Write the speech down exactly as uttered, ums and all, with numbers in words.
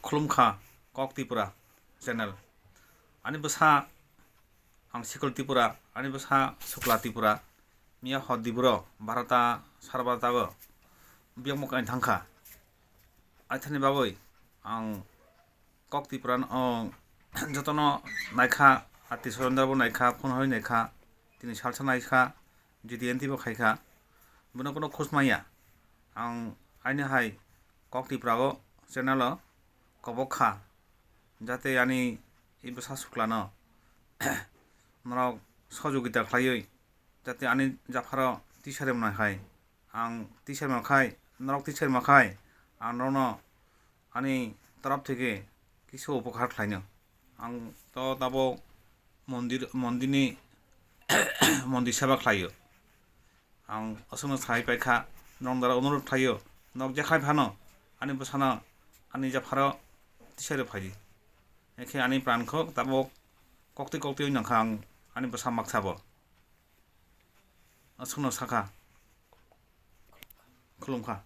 Khulumkha Kok Tripura channel. Ani bwsa ang Sikul Tripura, ani bwsa Sukla Tripura, miya hor diburo Bharata sarbatago biyokmuk ani thangkha. Aithani bagwi ang Kok Tripura no, jotono naikha, ati sojondar bo naikha, phone hoi naikha, tini salsa naikha, G D N T bo khaikha, bono kono khus maya. Ang aini hai Kok Tripura o channel o kobok kha, jate ani i bwsa Sukla no norok sojogita khlaiwi, jate ani japharo tisari mwnai hai, ang tisari mankhai, norok tisari mankhai, ang norokno ani torop theke kisa upokar khlaino. Ang to tabok mondir, mondirni mondir seba khlaio. Ang aswkno sai paikha, norok dara onurot khlaio, nok jekhai phano ani bwsano ani japharo tisari phaidi. Ekhe ani prankhok tabok koktwi koktwi wngkha ang ani bwsa maksabo. Aswkno sakha. Khulumkha.